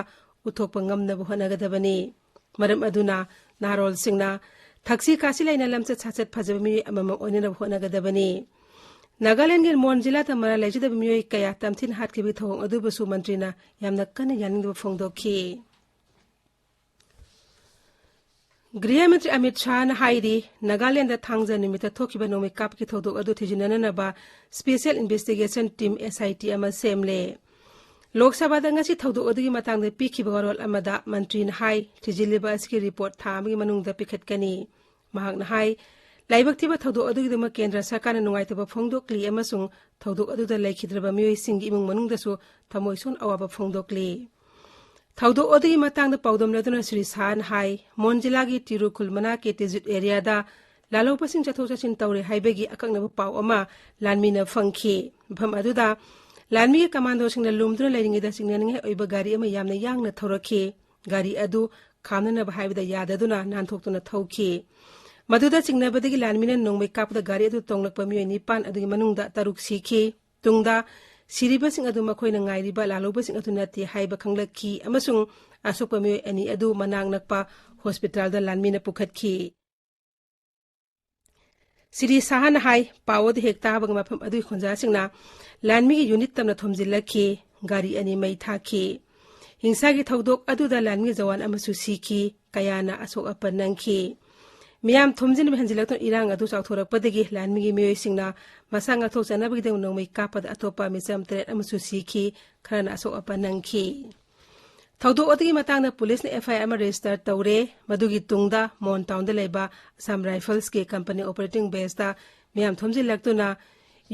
ꯎꯠꯊꯣꯛꯄ ꯉꯝꯅꯕ ꯍꯣꯠꯅꯒꯗꯕꯅꯤ꯫ ꯃꯔꯝ ꯑꯗꯨꯅ ꯅꯍꯥꯔꯣꯜꯁꯤꯡꯅ ꯊꯛꯁꯤ ꯈꯥꯁꯤ ꯂꯩꯅ ꯂꯝꯆꯠ ꯁꯥꯖꯠ ꯐꯖꯕ ꯃꯤꯑꯣꯏ ꯑꯃꯃꯝ ꯑꯣꯏꯅꯅꯕ ꯍꯣꯠꯅꯒꯗꯕꯅꯤ꯫ ꯅꯥꯒꯥꯂꯦꯟꯒꯤ ꯃꯣꯟ ꯖꯤꯂꯥꯗ ꯃꯔꯥꯜ ꯂꯩꯖꯗꯕ ꯃꯤꯑꯣꯏ ꯀꯌꯥ ꯇꯝꯊꯤꯅ ꯍꯥꯠꯈꯤꯕꯒꯤ ꯊꯧꯑꯣꯡ ꯑꯗꯨꯕꯨꯁꯨ ꯃꯟꯇ꯭ꯔꯤꯅ ꯌꯥꯝꯅ ꯀꯟꯅ ꯌꯥꯅꯤꯡꯗꯕ ꯐꯣꯡꯗꯣꯛꯈꯤ꯫ ꯒ꯭ꯔꯤꯍ ꯃꯟꯇ꯭ꯔꯤ ꯑꯃꯤꯠ ꯁꯥꯍꯅ ꯍꯥꯏꯔꯤ, ꯅꯥꯒꯥꯂꯦꯟꯗ ꯊꯥꯡꯖ ꯅꯨꯃꯤꯠꯇ ꯊꯣꯛꯈꯤꯕ ꯅꯣꯡꯃꯩ ꯀꯥꯞꯄꯒꯤ ꯊꯧꯗꯣꯛ ꯑꯗꯨ ꯊꯤꯖꯤꯟꯅꯅꯕ Special Investigation Team, SIT, ꯑꯃ ꯁꯦꯝꯂꯦ꯫ ꯂꯣꯛ ꯁꯚꯥꯗ ꯉꯁꯤ ꯊꯧꯗꯣꯛ ꯑꯗꯨꯒꯤ ꯃꯇꯥꯡꯗ ꯄꯤꯈꯤꯕ ꯋꯥꯔꯣꯜ ꯑꯃꯗ ꯃꯟꯇ꯭ꯔꯤꯅ ꯍꯥꯏ, ꯊꯤꯖꯤꯜꯂꯤꯕ ꯑꯁꯤꯒꯤ ꯔꯤꯄꯣꯔꯠ ꯊꯥ ꯑꯃꯒꯤ ꯃꯅꯨꯡꯗ ꯄꯤꯈꯠꯀꯅꯤ꯫ ꯃꯍꯥꯛꯅ ꯍꯥꯏ, ꯂꯥꯏꯕꯛ ꯊꯤꯕ ꯊꯧꯗꯣꯛ ꯑꯗꯨꯒꯤꯗꯃꯛ ꯀꯦꯟꯗ꯭ꯔ ꯁꯔꯀꯥꯔꯅ ꯅꯨꯡꯉꯥꯏꯇꯕ ꯐꯣꯡꯗꯣꯛꯂꯤ ꯑꯃꯁꯨꯡ ꯊꯧꯗꯣꯛ ꯑꯗꯨꯗ ꯂꯩꯈꯤꯗ꯭ꯔꯕ ꯃꯤꯑꯣꯏꯁꯤꯡꯒꯤ ꯏꯃꯨꯡ ꯃꯅꯨꯡꯗꯁꯨ ꯊꯃꯣꯏ ꯁꯣꯛꯅ ꯑꯋꯥꯕ ꯐꯣꯡꯗꯣꯛꯂꯤ꯫ ꯊꯧꯗꯣꯛ ꯑꯗꯨꯒꯤ ꯃꯇꯥꯡꯗ ꯄꯥꯎꯗꯝ ꯂꯧꯗꯨꯅ ꯁ꯭ꯔꯤ ꯁꯥꯍꯅ ꯍꯥꯏ, ꯃꯣꯟ ꯖꯤꯂꯥꯒꯤ ꯇꯤꯔꯨꯈꯨꯜ ꯃꯅꯥꯛꯀꯤ ꯇꯤꯖꯨꯠ ꯑꯦꯔꯤꯌꯥꯗ ꯂꯥꯜꯍꯧꯕꯁꯤꯡ ꯆꯠꯊꯣꯛ ꯆꯠꯁꯤꯟ ꯇꯧꯔꯦ ꯍꯥꯏꯕꯒꯤ ꯑꯀꯛꯅꯕ ꯄꯥꯎ ꯑꯃ ꯂꯥꯟꯃꯤꯅ ꯐꯪꯈꯤ꯫ ꯃꯐꯝ ꯑꯗꯨꯗ ꯂꯥꯟꯃꯤꯒꯤ ꯀꯃꯥꯟꯗꯣꯁꯤꯡꯅ ꯂꯨꯝꯗꯨꯅ ꯂꯩꯔꯤꯉꯩꯗ ꯆꯤꯡꯅꯅꯤꯡꯉꯥꯏ ꯑꯣꯏꯕ ꯒꯥꯔꯤ ꯑꯃ ꯌꯥꯝꯅ ꯌꯥꯡꯅ ꯊꯧꯔꯛꯈꯤ꯫ ꯒꯥꯔꯤ ꯑꯗꯨ ꯈꯥꯝꯅꯅꯕ ꯍꯥꯏꯕꯗ ꯌꯥꯗꯗꯨꯅ ꯅꯥꯟꯊꯣꯛꯇꯨꯅ ꯊꯧꯈꯤ꯫ ꯃꯗꯨꯗ ꯆꯤꯡꯅꯕꯗꯒꯤ ꯂꯥꯟꯃꯤꯅ ꯅꯣꯡꯃꯩ ꯀꯥꯞꯄꯗ ꯒꯥꯔꯤ ꯑꯗꯨ ꯇꯣꯡꯂꯛꯄ ꯃꯤꯑꯣꯏ ꯅꯤꯄꯥꯟ ꯑꯗꯨꯒꯤ ꯃꯅꯨꯡꯗ ꯇꯔꯨꯛ ꯁꯤꯈꯤ꯫ ꯇꯨꯡꯗ ꯁꯤꯔꯤꯕꯁꯤꯡ ꯑꯗꯨ ꯃꯈꯣꯏꯅ ꯉꯥꯏꯔꯤꯕ ꯂꯥꯜꯍꯧꯕꯁꯤꯡ ꯑꯗꯨ ꯅꯠꯇꯦ ꯍꯥꯏꯕ ꯈꯪꯂꯛꯈꯤ ꯑꯃꯁꯨꯡ ꯑꯁꯣꯛꯄ ꯃꯤꯑꯣꯏ ꯑꯅꯤ ꯑꯗꯨ ꯃꯅꯥꯛ ꯅꯛꯄ ꯍꯣꯁꯄꯤꯇꯥꯜꯗ ꯂꯥꯟꯃꯤꯅ ꯄꯨꯈꯠꯈꯤ꯫ ꯁ꯭ꯔꯤ ꯁꯥꯍꯅ ꯍꯥꯏ, ꯄꯥꯎ ꯑꯗꯨ ꯍꯦꯛ ꯇꯥꯕꯒ ꯃꯐꯝ ꯑꯗꯨꯒꯤ ꯈꯨꯟꯖꯥꯁꯤꯡꯅ ꯂꯥꯟꯃꯤꯒꯤ ꯌꯨꯅꯤꯠ ꯇꯝꯅ ꯊꯣꯝꯖꯤꯜꯂꯛꯈꯤ, ꯒꯥꯔꯤ ꯑꯅꯤ ꯃꯩ ꯊꯥꯈꯤ꯫ ꯍꯤꯡꯁꯥꯒꯤ ꯊꯧꯗꯣꯛ ꯑꯗꯨꯗ ꯂꯥꯟꯃꯤ ꯖꯋꯥꯟ ꯑꯃꯁꯨ ꯁꯤꯈꯤ, ꯀꯌꯥꯅ ꯑꯁꯣꯛ ꯑꯄꯟ ꯅꯪꯈꯤ꯫ ꯃꯤꯌꯥꯝ ꯊꯣꯝꯖꯤꯟꯕ ꯍꯦꯟꯖꯤꯜꯂꯛꯇꯨꯅ ꯏꯔꯥꯡ ꯑꯗꯨ ꯆꯥꯎꯊꯣꯔꯛꯄꯗꯒꯤ ꯂꯥꯟꯃꯤꯒꯤ ꯃꯤꯑꯣꯏꯁꯤꯡꯅ ꯃꯁꯥ ꯉꯥꯛꯊꯣꯛꯆꯅꯕꯒꯤꯗꯃꯛ ꯅꯣꯡꯃꯩ ꯀꯥꯞꯄꯗ ꯑꯇꯣꯞꯄ ꯃꯤꯆꯝ ꯇꯔꯦꯠ ꯑꯃꯁꯨ ꯁꯤꯈꯤ, ꯈꯔꯅ ꯑꯁꯣꯛ ꯑꯄꯟ ꯅꯪꯈꯤ꯫ ꯊꯧꯗꯣꯛ ꯑꯗꯨꯒꯤ ꯃꯇꯥꯡꯗ ꯄꯨꯂꯤꯁꯅ ꯑꯦꯐ ꯑꯥꯏ ꯑꯥꯔ ꯑꯃ ꯔꯦꯖꯤꯁꯇꯔ ꯇꯧꯔꯦ꯫ ꯃꯗꯨꯒꯤ ꯇꯨꯡꯗ ꯃꯣꯟ ꯇꯥꯎꯟꯗ ꯂꯩꯕ ꯑꯁꯥꯝ ꯔꯥꯏꯐꯜꯁꯀꯤ ꯀꯝꯄꯅꯤ ꯑꯣꯄꯔꯦꯇꯤꯡ ꯕꯦꯁꯇ ꯃꯤꯌꯥꯝ ꯊꯣꯝꯖꯤꯜꯂꯛꯇꯨꯅ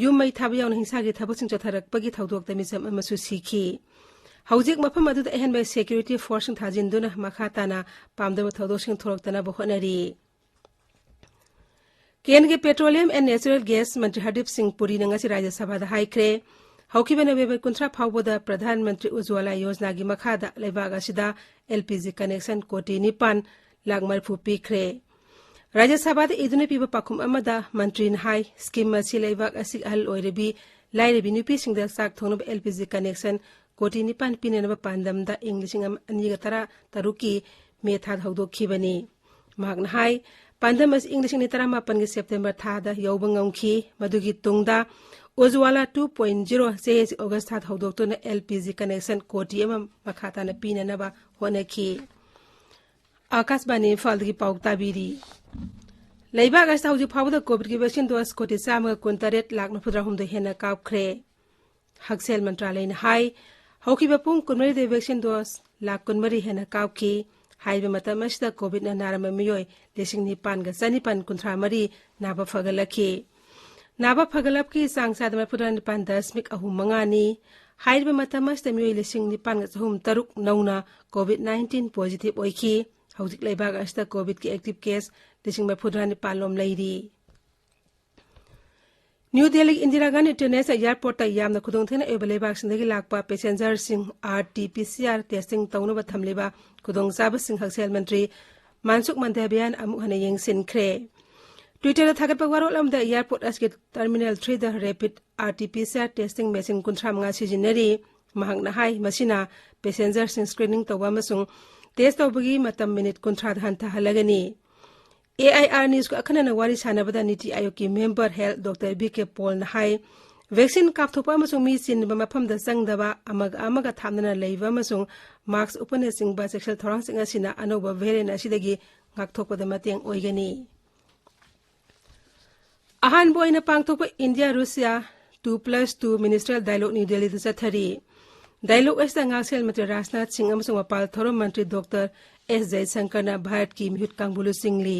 ꯌꯨꯝ ꯃꯩ ꯊꯥꯕ ꯌꯥꯎꯅ ꯍꯤꯡꯁꯥꯒꯤ ꯊꯕꯛꯁꯤꯡ ꯆꯠꯊꯔꯛꯄꯒꯤ ꯊꯧꯗꯣꯛꯇ ꯃꯤꯆꯝ ꯑꯃꯁꯨ ꯁꯤꯈꯤ꯫ ꯍꯧꯖꯤꯛ ꯃꯐꯝ ꯑꯗꯨꯗ ꯑꯍꯦꯟꯕ ꯁꯦꯀ꯭ꯌꯨꯔꯤꯇꯤ ꯐꯣꯔꯁꯁꯤꯡ ꯊꯥꯖꯤꯟꯗꯨꯅ ꯃꯈꯥ ꯇꯥꯅ ꯄꯥꯝꯗꯕ ꯊꯧꯗꯣꯛꯁꯤꯡ ꯊꯣꯛꯂꯛꯇꯅꯕ ꯍꯣꯠꯅꯔꯤ꯫ ꯀꯦꯟꯗ꯭ꯔꯒꯤ ꯄꯦꯇ꯭ꯔꯣꯂꯤꯌꯝ ꯑꯦꯟ ꯅꯦꯆꯔꯦꯜ ꯒ꯭ꯌꯥꯁ ꯃꯟꯇ꯭ꯔꯤ ꯍꯔꯗꯤꯞ ꯁꯤꯡ ꯄꯨꯔꯤꯅ ꯉꯁꯤ ꯔꯥꯖ꯭ꯌ ꯁꯚꯥꯗ ꯍꯥꯏꯈ꯭ꯔꯦ, ꯍꯧꯈꯤꯕ ꯅꯕꯦꯝꯕꯔ ꯀꯨꯟꯊ꯭ꯔꯥ ꯐꯥꯎꯕꯗ ꯄ꯭ꯔꯙꯥꯟ ꯃꯟꯇ꯭ꯔꯤ ꯎꯖ꯭ꯋꯥꯂꯥ ꯌꯣꯖꯅꯥꯒꯤ ꯃꯈꯥꯗ ꯂꯩꯕꯥꯛ ꯑꯁꯤꯗ ꯑꯦꯜ ꯄꯤ ꯖꯤ ꯀꯅꯦꯛꯁꯟ ꯀꯣꯇꯤ ꯅꯤꯄꯥꯟ ꯂꯥꯈ ꯃꯔꯤꯐꯨ ꯄꯤꯈ꯭ꯔꯦ꯫ ꯔꯥꯖ꯭ꯌ ꯁꯚꯥꯗ ꯏꯗꯨꯅ ꯄꯤꯕ ꯄꯥꯎꯈꯨꯝ ꯑꯃꯗ ꯃꯟꯇ꯭ꯔꯤꯅ ꯍꯥꯏ, ꯁ꯭ꯀꯤꯝ ꯑꯁꯤ ꯂꯩꯕꯥꯛ ꯑꯁꯤꯒꯤ ꯑꯍꯜ ꯑꯣꯏꯔꯕꯤ, ꯂꯥꯏꯔꯕꯤ ꯅꯨꯄꯤꯁꯤꯡꯗ ꯆꯥꯛ ꯊꯣꯡꯅꯕ ꯑꯦꯜ ꯄꯤ ꯖꯤ ꯀꯅꯦꯛꯁꯟ ꯀꯣꯇꯤ ꯅꯤꯄꯥꯟ ꯄꯤꯅꯅꯕ ꯄꯥꯟꯗꯝꯗ ꯏꯪ ꯂꯤꯁꯤꯡ ꯑꯅꯤꯒ ꯇꯔꯥ ꯇꯔꯨꯛꯀꯤ ꯃꯦ ꯊꯥꯗ ꯍꯧꯗꯣꯛꯈꯤꯕꯅꯤ꯫ ꯃꯍꯥꯛꯅ ꯍꯥꯏ, ꯄꯥꯟꯗꯝ ꯑꯁꯤ ꯏꯪ ꯂꯤꯁꯤꯡ ꯑꯅꯤ ꯇꯔꯥꯃꯥꯄꯟꯒꯤ ꯁꯦꯞꯇꯦꯝꯕꯔ ꯊꯥꯗ ꯌꯧꯕ ꯉꯝꯈꯤ꯫ ꯃꯗꯨꯒꯤ ꯇꯨꯡꯗ ꯎꯖ꯭ꯋꯥꯂꯥ ꯇꯨ ꯄꯣꯏꯟ ꯖꯤꯔꯣ ꯆꯦ ꯑꯁꯤ ꯑꯣꯒꯁ ꯊꯥꯗ ꯍꯧꯗꯣꯛꯇꯨꯅ ꯑꯦꯜ ꯄꯤ ꯖꯤ ꯀꯅꯦꯛꯁꯟ ꯀꯣꯇꯤ ꯑꯃ ꯃꯈꯥ ꯇꯥꯅ ꯄꯤꯅꯅꯕ ꯍꯣꯠꯅꯈꯤ꯫ ꯑꯥꯀꯥꯁꯕꯥꯅꯤ ꯏꯝꯐꯥꯜꯗꯒꯤ ꯄꯥꯎ ꯇꯥꯕꯤꯔꯤ꯫ ꯂꯩꯕꯥꯛ ꯑꯁꯤꯗ ꯍꯧꯖꯤꯛ ꯐꯥꯎꯕꯗ ꯀꯣꯚꯤꯗꯀꯤ ꯚꯦꯛꯁꯤꯟ ꯗꯣꯁ ꯀꯣꯇꯤ ꯆꯥꯝꯃꯒ ꯀꯨꯟꯇꯔꯦꯠ ꯂꯥꯈ ꯃꯔꯤꯐꯨꯇꯔꯥꯍꯨꯝꯗꯣꯏ ꯍꯦꯟꯅ ꯀꯥꯞꯈ꯭ꯔꯦ꯫ ꯍꯛꯁꯦꯜ ꯃꯟꯇ꯭ꯔꯥꯂꯌꯅ ꯍꯥꯏ, ꯍꯧꯈꯤꯕ ꯄꯨꯡ ꯀꯨꯟꯃꯔꯤꯗ ꯚꯦꯛꯁꯤꯟ ꯗꯣꯁ ꯂꯥꯈ ꯀꯨꯟꯃꯔꯤ ꯍꯦꯟꯅ ꯀꯥꯞꯈꯤ꯫ ꯍꯥꯏꯔꯤꯕ ꯃꯇꯝ ꯑꯁꯤꯗ ꯀꯣꯚꯤꯗꯅ ꯅꯥꯔꯝꯕ ꯃꯤꯑꯣꯏ ꯂꯤꯁꯤꯡ ꯅꯤꯄꯥꯟꯒ ꯆꯅꯤꯄꯥꯟ ꯀꯨꯟꯊ꯭ꯔꯥ ꯃꯔꯤ ꯅꯥꯕ ꯐꯒꯠꯂꯛꯈꯤ꯫ ꯅꯥꯕ ꯐꯒꯠꯂꯛꯄꯒꯤ ꯆꯥꯡ ꯆꯥꯗ ꯃꯔꯤꯐꯨꯇꯔꯥ ꯅꯤꯄꯥꯟ ꯗꯁꯃꯤꯛ ꯑꯍꯨꯝ ꯃꯉꯥꯅꯤ꯫ ꯍꯥꯏꯔꯤꯕ ꯃꯇꯝ ꯑꯁꯤꯗ ꯃꯤꯑꯣꯏ ꯂꯤꯁꯤꯡ ꯅꯤꯄꯥꯟꯒ ꯆꯍꯨꯝ ꯇꯔꯨꯛ ꯅꯧꯅ ꯀꯣꯚꯤꯗ ꯅꯥꯏꯟꯇꯤꯟ ꯄꯣꯖꯤꯇꯤꯚ ꯑꯣꯏꯈꯤ꯫ ꯍꯧꯖꯤꯛ ꯂꯩꯕꯥꯛ ꯑꯁꯤꯗ ꯀꯣꯚꯤꯗꯀꯤ ꯑꯦꯛꯇꯤꯚ ꯀꯦꯁ ꯂꯤꯁꯤꯡ ꯃꯔꯤꯐꯨꯇꯔꯥ ꯅꯤꯄꯥꯟ ꯂꯣꯝ ꯂꯩꯔꯤ꯫ ꯅ꯭ꯌꯨ ꯗꯦꯜꯂꯤ ꯏꯟꯗꯤꯔꯥ ꯒꯥꯟꯙꯤ ꯏꯟꯇꯔꯅꯦꯁꯅꯦꯜ ꯑꯦꯌꯥꯔꯄꯣꯔꯠꯇ ꯌꯥꯝꯅ ꯈꯨꯗꯣꯡꯊꯤꯅꯤꯡꯉꯥꯏ ꯑꯣꯏꯕ ꯂꯩꯕꯥꯛꯁꯤꯡꯗꯒꯤ ꯂꯥꯛꯄ ꯄꯦꯁꯦꯟꯖꯔꯁꯤꯡ R T P C R testing ꯇꯧꯅꯕ ꯊꯝꯂꯤꯕ ꯈꯨꯗꯣꯡꯆꯥꯕꯁꯤꯡ ꯍꯛꯁꯦꯜ ꯃꯟꯇ꯭ꯔꯤ ꯃꯥꯟꯁꯨꯈ ꯃꯟꯗꯥꯚꯤꯌꯥꯅ ꯑꯃꯨꯛ ꯍꯟꯅ ꯌꯦꯡꯁꯤꯟꯈ꯭ꯔꯦ꯫ ꯇ꯭ꯋꯤꯇꯔꯗ ꯊꯥꯒꯠꯄ ꯋꯥꯔꯣꯜ ꯑꯃꯗ ꯑꯦꯌꯥꯔꯄꯣꯔꯠ ꯑꯁꯤꯒꯤ ꯇꯔꯃꯤꯅꯦꯜ ꯊ꯭ꯔꯤꯗ rapid R T P C R testing machine ꯀꯨꯟꯊ꯭ꯔꯥ ꯃꯉꯥ ꯁꯤꯖꯤꯟꯅꯔꯤ꯫ ꯃꯍꯥꯛꯅ ꯍꯥꯏ, ꯃꯁꯤꯅ ꯄꯦꯁꯦꯟꯖꯔꯁꯤꯡ ꯁ꯭ꯀ꯭ꯔꯤꯅꯤꯡ ꯇꯧꯕ ꯑꯃꯁꯨꯡ ꯇꯦꯁ ꯇꯧꯕꯒꯤ ꯃꯇꯝ ꯃꯤꯅꯤꯠ ꯀꯨꯟꯊ꯭ꯔꯥꯗ ꯍꯟꯊꯍꯜꯂꯒꯅꯤ꯫ ꯑꯦ ꯑꯥꯏ ꯑꯥꯔ ꯅ꯭ꯌꯨꯁꯀ ꯑꯈꯟꯅꯅ ꯋꯥꯔꯤ ꯁꯥꯟꯅꯕꯗ ꯅꯤꯇꯤ ꯑꯥꯌꯣꯒꯀꯤ ꯃꯦꯝꯕꯔ ꯍꯦꯜꯊ ꯗꯣꯛꯇꯔ ꯚꯤ ꯀꯦ ꯄꯣꯜꯅ ꯍꯥꯏ, ꯚꯦꯛꯁꯤꯟ ꯀꯥꯞꯊꯣꯛꯄ ꯑꯃꯁꯨꯡ ꯃꯤ ꯆꯤꯟꯕ ꯃꯐꯝꯗ ꯆꯪꯗꯕ, ꯑꯃꯒ ꯑꯃꯒ ꯊꯥꯞꯅꯅ ꯂꯩꯕ ꯑꯃꯁꯨꯡ ꯃꯥꯁꯛ ꯎꯞꯄꯅꯆꯤꯡꯕ ꯆꯦꯛꯁꯤꯜ ꯊꯧꯔꯥꯡꯁꯤꯡ ꯑꯁꯤꯅ ꯑꯅꯧꯕ ꯚꯦꯔꯤꯌꯦꯟꯠ ꯑꯁꯤꯗꯒꯤ ꯉꯥꯛꯊꯣꯛꯄꯗ ꯃꯇꯦꯡ ꯑꯣꯏꯒꯅꯤ꯫ ꯑꯍꯥꯟꯕ ꯑꯣꯏꯅ ꯄꯥꯡꯊꯣꯛꯄ India Russia two plus two ministerial dialogue new ꯗꯦꯜꯂꯤꯗ ꯆꯠꯊꯔꯤ꯫ Dialogue ꯑꯁꯤꯗ ꯉꯥꯛꯁꯦꯜ ꯃꯟꯇ꯭ꯔꯤ ꯔꯥꯖꯅꯥꯊ ꯁꯤꯡ ꯑꯃꯁꯨꯡ ꯃꯄꯥꯜ ꯊꯧꯔꯝ ꯃꯟꯇ꯭ꯔꯤ ꯗꯣꯛꯇꯔ ꯑꯦꯁ ꯖꯌꯁꯪꯀꯔꯅ ꯚꯥꯔꯠꯀꯤ ꯃꯤꯍꯨꯠ ꯀꯥꯡꯕꯨ ꯂꯨꯆꯤꯡꯂꯤ꯫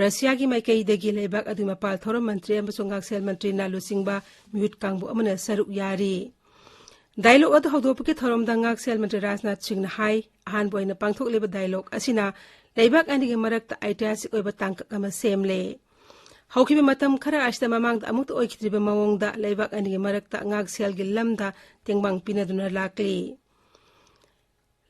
ꯔꯁꯤꯌꯥꯒꯤ ꯃꯥꯏꯀꯩꯗꯒꯤ ꯂꯩꯕꯥꯛ ꯑꯗꯨꯒꯤ ꯃꯄꯥꯜ ꯊꯧꯔꯝ ꯃꯟꯇ꯭ꯔꯤ ꯑꯃꯁꯨꯡ ꯉꯥꯛꯁꯦꯜ ꯃꯟꯇ꯭ꯔꯤꯅ ꯂꯨꯆꯤꯡꯕ ꯃꯤꯍꯨꯠ ꯀꯥꯡꯕꯨ ꯑꯃꯅ ꯁꯔꯨꯛ ꯌꯥꯔꯤ꯫ Dialogue ꯑꯗꯨ ꯍꯧꯗꯣꯛꯄꯒꯤ ꯊꯧꯔꯝꯗ ꯉꯥꯛꯁꯦꯜ ꯃꯟꯇ꯭ꯔꯤ ꯔꯥꯖꯅꯥꯊ ꯁꯤꯡꯅ ꯍꯥꯏ, ꯑꯍꯥꯟꯕ ꯑꯣꯏꯅ ꯄꯥꯡꯊꯣꯛꯂꯤꯕ dialogue ꯑꯁꯤꯅ ꯂꯩꯕꯥꯛ ꯑꯅꯤꯒꯤ ꯃꯔꯛꯇ ꯏꯇꯤꯍꯥꯁꯤꯛ ꯑꯣꯏꯕ ꯇꯥꯡꯀꯛ ꯑꯃ ꯁꯦꯝꯂꯦ꯫ ꯍꯧꯈꯤꯕ ꯃꯇꯝ ꯈꯔ ꯑꯁꯤꯗ ꯃꯃꯥꯡꯗ ꯑꯃꯨꯛꯇ ꯑꯣꯏꯈꯤꯗ꯭ꯔꯤꯕ ꯃꯑꯣꯡꯗ ꯂꯩꯕꯥꯛ ꯑꯅꯤꯒꯤ ꯃꯔꯛꯇ ꯉꯥꯛꯁꯦꯜꯒꯤ ꯂꯝꯗ ꯇꯦꯡꯕꯥꯡ ꯄꯤꯅꯗꯨꯅ ꯂꯥꯛꯂꯤ꯫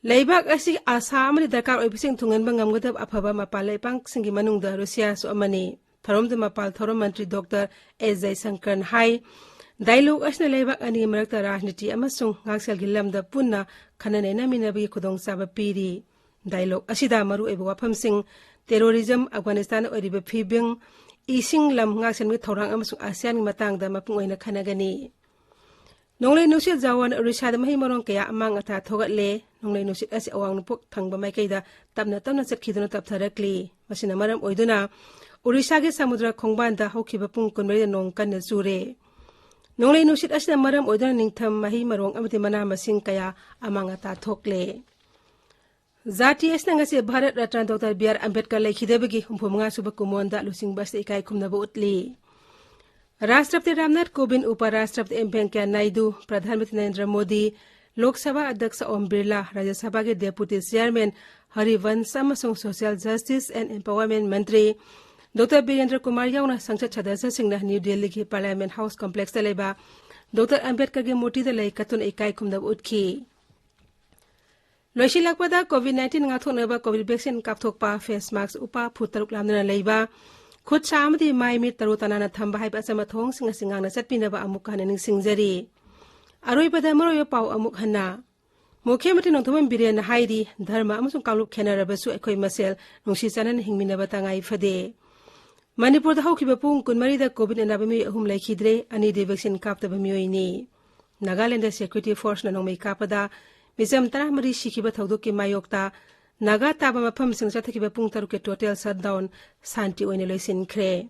ꯂꯩꯕꯥꯛ ꯑꯁꯤꯒꯤ ꯑꯥꯁꯥ ꯑꯃꯗꯤ ꯗꯔꯀꯥꯔ ꯑꯣꯏꯕꯁꯤꯡ ꯊꯨꯡꯍꯟꯕ ꯉꯝꯒꯗꯕ ꯑꯐꯕ ꯃꯄꯥꯟ ꯂꯩꯕꯥꯛꯁꯤꯡꯒꯤ ꯃꯅꯨꯡꯗ ꯔꯨꯁꯤꯌꯥꯁꯨ ꯑꯃꯅꯤ꯫ ꯊꯧꯔꯝꯗ ꯃꯄꯥꯜ ꯊꯧꯔꯝ ꯃꯟꯇ꯭ꯔꯤ ꯗꯣꯛꯇꯔ ꯑꯦꯁ ꯖꯌꯁꯪꯀꯔꯅ ꯍꯥꯏ, dialogue ꯑꯁꯤꯅ ꯂꯩꯕꯥꯛ ꯑꯅꯤꯒꯤ ꯃꯔꯛꯇ ꯔꯥꯖꯅꯤꯇꯤ ꯑꯃꯁꯨꯡ ꯉꯥꯛꯁꯦꯜꯒꯤ ꯂꯝꯗ ꯄꯨꯟꯅ ꯈꯟꯅ ꯅꯩꯅꯃꯤꯟꯅꯕꯒꯤ ꯈꯨꯗꯣꯡꯆꯥꯕ ꯄꯤꯔꯤ꯫ Dialogue ꯑꯁꯤꯗ ꯃꯔꯨꯑꯣꯏꯕ ꯋꯥꯐꯝꯁꯤꯡ, terrorism, ꯑꯐꯒꯥꯅꯤꯁꯇꯥꯟꯗ ꯑꯣꯏꯔꯤꯕ ꯐꯤꯕꯝ, ꯏꯁꯤꯡ ꯂꯝ ꯉꯥꯛꯁꯦꯟꯕꯒꯤ ꯊꯧꯔꯥꯡ ꯑꯃꯁꯨꯡ ꯑꯥꯁꯤꯌꯥꯟꯒꯤ ꯃꯇꯥꯡꯗ ꯃꯄꯨꯡ ꯑꯣꯏꯅ ꯈꯟꯅꯒꯅꯤ꯫ ꯅꯣꯡꯂꯩ ꯅꯨꯡꯁꯤꯠ ꯖꯋꯥꯟ ꯑꯣꯔꯤꯁꯥꯗ ꯃꯍꯩ ꯃꯔꯣꯡ ꯀꯌꯥ ꯑꯃꯥꯡ ꯑꯇꯥ ꯊꯣꯛꯍꯠꯂꯦ꯫ ꯅꯣꯡꯂꯩ ꯅꯨꯡꯁꯤꯠ ꯑꯁꯤ ꯑꯋꯥꯡ ꯅꯣꯡꯄꯣꯛ ꯊꯪꯕ ꯃꯥꯏꯀꯩꯗ ꯇꯞꯅ ꯇꯞꯅ ꯆꯠꯈꯤꯗꯨꯅ ꯇꯞꯊꯔꯛꯂꯤ꯫ ꯃꯁꯤꯅ ꯃꯔꯝ ꯑꯣꯏꯗꯨꯅ ꯑꯣꯔꯤꯁꯥꯒꯤ ꯁꯃꯨꯗ꯭ꯔ ꯈꯣꯡꯕꯥꯟꯗ ꯍꯧꯈꯤꯕ ꯄꯨꯡ ꯀꯨꯟꯃꯔꯤꯗ ꯅꯣꯡ ꯀꯟꯅ ꯆꯨꯔꯦ꯫ ꯅꯣꯡꯂꯩ ꯅꯨꯡꯁꯤꯠ ꯑꯁꯤꯅ ꯃꯔꯝ ꯑꯣꯏꯗꯨꯅ ꯅꯤꯡꯊꯝ ꯃꯍꯩ ꯃꯔꯣꯡ ꯑꯃꯗꯤ ꯃꯅꯥ ꯃꯁꯤꯡ ꯀꯌꯥ ꯑꯃꯥꯡ ꯑꯇꯥ ꯊꯣꯛꯂꯦ꯫ ꯖꯥꯇꯤ ꯑꯁꯤꯅ ꯉꯁꯤ Bharat Ratna doctor B R Ambedkar ꯂꯩꯈꯤꯗꯕꯒꯤ ꯍꯨꯝꯐꯨ ꯃꯉꯥ ꯁꯨꯕ ꯀꯨꯝꯑꯣꯟꯗ ꯂꯨꯆꯤꯡꯕ ꯑꯁꯤꯗ ꯏꯀꯥꯏ ꯈꯨꯝꯅꯕ ꯎꯠꯂꯤ꯫ ꯔꯥꯁꯇ꯭ꯔꯄꯇꯤ ꯔꯥꯝꯅꯥꯊ ꯀꯣꯕꯤꯟꯗ, ꯎꯄ ꯔꯥꯁꯇ꯭ꯔꯄꯇꯤ ꯑꯦꯝ ꯚꯦꯡꯀꯌꯥ ꯅꯥꯏꯗꯨ, ꯄ꯭ꯔꯙꯥꯟ ꯃꯟꯇ꯭ꯔꯤ ꯅꯔꯦꯟꯗ꯭ꯔ ꯃꯣꯗꯤ, ꯂꯣꯛ ꯁꯚꯥ ꯑꯗ꯭ꯌꯛꯁ ꯑꯣꯝ ꯕꯤꯔꯂꯥ, ꯔꯥꯖ꯭ꯌ ꯁꯚꯥꯒꯤ ꯗꯦꯄꯨꯇꯤ ꯆꯤꯌꯥꯔꯃꯦꯟ ꯍꯔꯤꯕꯟꯁ ꯑꯃꯁꯨꯡ social justice and empowerment Mantri doctor Birendra Kumar ꯌꯥꯎꯅ ꯁꯪꯁꯗ ꯁꯗꯁ꯭ꯌꯁꯤꯡꯅ ꯅ꯭ꯌꯨ ꯗꯦꯜꯂꯤꯒꯤ ꯄꯥꯔꯂꯤꯌꯥꯃꯦꯟ ꯍꯥꯎꯁ ꯀꯣꯝꯄ꯭ꯂꯦꯛꯁꯇ ꯂꯩꯕ ꯗꯣꯛꯇꯔ ꯑꯝꯕꯦꯗꯀꯔꯒꯤ ꯃꯨꯔꯇꯤꯗ ꯂꯩ ꯀꯠꯇꯨꯅ ꯏꯀꯥꯏ ꯈꯨꯝꯅꯕ ꯎꯠꯈꯤ꯫ ꯂꯣꯏꯁꯤꯜꯂꯛꯄꯗ ꯀꯣꯚꯤꯗ ꯅꯥꯏꯟꯇꯤꯟ ꯉꯥꯛꯊꯣꯛꯅꯕ ꯀꯣꯚꯤꯗ ꯚꯦꯛꯁꯤꯟ ꯀꯥꯞꯊꯣꯛꯄ, ꯐꯦꯁ ꯃꯥꯁꯛ ꯎꯞꯄ, ꯐꯨꯠ ꯇꯔꯨꯛ ꯂꯥꯞꯅꯅ ꯂꯩꯕ, ꯈꯨꯠ ꯁꯥ ꯑꯃꯗꯤ ꯃꯥꯏ ꯃꯤꯠ ꯇꯔꯨ ꯇꯅꯥꯟꯅ ꯊꯝꯕ ꯍꯥꯏꯕ ꯑꯆꯝꯕ ꯊꯧꯑꯣꯡꯁꯤꯡ ꯑꯁꯤ ꯉꯥꯛꯅ ꯆꯠꯄꯤꯅꯕ ꯑꯃꯨꯛ ꯍꯟꯅ ꯅꯤꯡꯁꯤꯡꯖꯔꯤ꯫ ꯑꯔꯣꯏꯕꯗ ꯃꯔꯨꯑꯣꯏꯕ ꯄꯥꯎ ꯑꯃꯨꯛ ꯍꯟꯅ꯫ ꯃꯨꯈ꯭ꯌ ꯃꯟꯇ꯭ꯔꯤ ꯅꯣꯡꯊꯣꯝꯕꯝ ꯕꯤꯔꯦꯟꯅ ꯍꯥꯏꯔꯤ, ꯙꯔꯃ ꯑꯃꯁꯨꯡ ꯀꯥꯡꯂꯨꯞ ꯈꯦꯠꯅꯔꯕꯁꯨ ꯑꯩꯈꯣꯏ ꯃꯁꯦꯜ ꯅꯨꯡꯁꯤ ꯆꯥꯟꯅꯅ ꯍꯤꯡꯃꯤꯟꯅꯕ ꯇꯉꯥꯏ ꯐꯗꯦ꯫ ꯃꯅꯤꯄꯨꯔꯗ ꯍꯧꯈꯤꯕ ꯄꯨꯡ ꯀꯨꯟꯃꯔꯤꯗ ꯀꯣꯚꯤꯗ ꯑꯅꯥꯕ ꯃꯤꯑꯣꯏ ꯑꯍꯨꯝ ꯂꯩꯈꯤꯗ꯭ꯔꯦ, ꯑꯅꯤꯗꯤ ꯚꯦꯛꯁꯤꯟ ꯀꯥꯞꯇꯕ ꯃꯤꯑꯣꯏꯅꯤ꯫ ꯅꯥꯒꯥꯂꯦꯟꯗ ꯁꯦꯀ꯭ꯌꯨꯔꯤꯇꯤ ꯐꯣꯔꯁꯅ ꯅꯣꯡꯃꯩ ꯀꯥꯞꯄꯗ ꯃꯤꯆꯝ ꯇꯔꯥꯃꯔꯤ ꯁꯤꯈꯤꯕ ꯊꯧꯗꯣꯛꯀꯤ ꯃꯥꯌꯣꯛꯇ ꯅꯥꯒꯥ ꯇꯥꯕ ꯃꯐꯝꯁꯤꯡ ꯆꯠꯊꯈꯤꯕ ꯄꯨꯡ ꯇꯔꯨꯛꯀꯤ ꯇꯣꯇꯦꯜ ꯁꯠꯗꯥꯎꯟ ꯁꯥꯟꯇꯤ ꯑꯣꯏꯅ ꯂꯣꯏꯁꯤꯟꯈ꯭ꯔꯦ꯫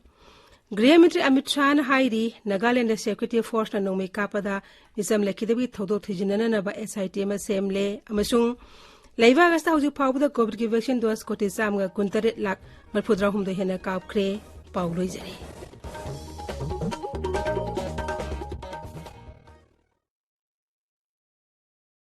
ꯒ꯭ꯔꯤꯍ ꯃꯟꯇ꯭ꯔꯤ ꯑꯃꯤꯠ ꯁꯥꯍꯅ ꯍꯥꯏꯔꯤ, ꯅꯥꯒꯥꯂꯦꯟꯗ ꯁꯦꯀ꯭ꯌꯨꯔꯤꯇꯤ ꯐꯣꯔꯁꯅ ꯅꯣꯡꯃꯩ ꯀꯥꯞꯄꯗ ꯃꯤꯆꯝ ꯂꯩꯈꯤꯗꯕꯒꯤ ꯊꯧꯗꯣꯛ ꯊꯤꯖꯤꯟꯅꯅꯕ ꯑꯦꯁ ꯑꯥꯏ ꯇꯤ ꯑꯃ ꯁꯦꯝꯂꯦ ꯑꯃꯁꯨꯡ ꯂꯩꯕꯥꯛ ꯑꯁꯤꯗ ꯍꯧꯖꯤꯛ ꯐꯥꯎꯕꯗ ꯀꯣꯚꯤꯗꯀꯤ ꯚꯦꯛꯁꯤꯟ ꯗꯣꯁ ꯀꯣꯇꯤ ꯆꯥꯝꯃꯒ ꯀꯨꯟꯇꯔꯦꯠ ꯂꯥꯈ ꯃꯔꯤꯐꯨꯇꯔꯥꯍꯨꯝꯗꯣꯏ ꯍꯦꯟꯅ ꯀꯥꯞꯈ꯭ꯔꯦ꯫ ꯄꯥꯎ ꯂꯣꯏꯖꯔꯦ꯫